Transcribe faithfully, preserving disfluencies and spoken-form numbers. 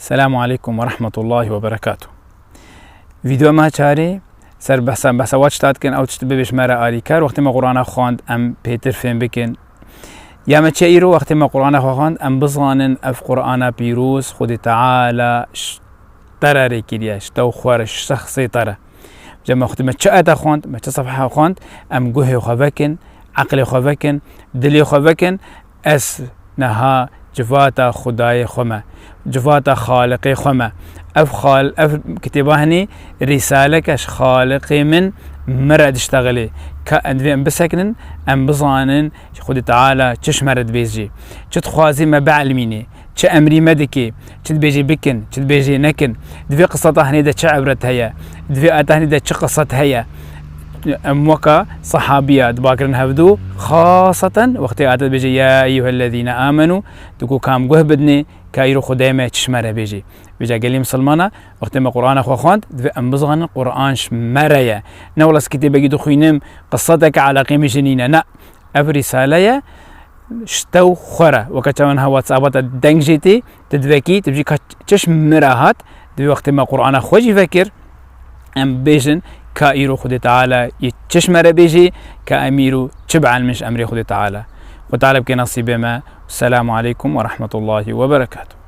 Selamu aleykum ve rahmetullahi ve berekatuh. Vîdeo me çarê ser behsa, behsa wa tişta dikin, ew tişt bibêj me re alîkar. Wextê me Qur'ana xwend, em pêtir fêm bikin. Ya me çi îro, wextê me Qur'ana xwe xwend, em bizanin ev Qur'ana pîroz Xwedê Teala ş-, te re rê kiriye, ji te û xwe re, ji şexsê te re. Ca me xwedî me çi ayeta xwend, me çi sefha xwend, em guhê xwe vekin, eqlê xwe vekin, dilê xwe vekin, ez niha civata Xwedayê xwe me, civata Xaliqê xwe me. Ev xal-, ev kitêba hinî rîsaleke ji Xaliqê min, min re diştexilê. Ka em divê em bisekinin, em bizanin Xwedê Teala çi ji me re dibêjî. Çi dixwazî me bielmînê. Çi emrî me dikê, çi dibêjê bikin, çi dibêjê nekin, di vê qiseta hinê de çi ibret heye, di vê ayeta hinê de çi qisset heye. Em weka sehabiya dibakirin hevdu, xaseten wextê ayeta dibêje, "Ya eyyuhellezîne amenû", digo, "Kam guh bidinê, ka îro Xwedayê me çi ji me re bêjê." Vêca gelî misilmana, wextê me Qur'ana xwe xwend, divê em bizanin Qur'an ji me re ye. Ne wela ez kitêbekî dixwînim, qiseteke eleqê min jî nîne. Ne, ev rîsale ye, ji te û xwe re. Weke çawa niha WhatsApp-a te deng jê tê, tu divekî, tu bijî ka çi ji min re hat, di wê wextê me Qur'ana xwe jî vekir, em bêjin ka îro Xwedê Teala yê çi ji me re bêjî, ka em îro çi bielmin ji emrê Xwedê Teala. Xwedê Teala bike nesîbê me. Selamu aleykum ve rahmetullahi ve berekatuh.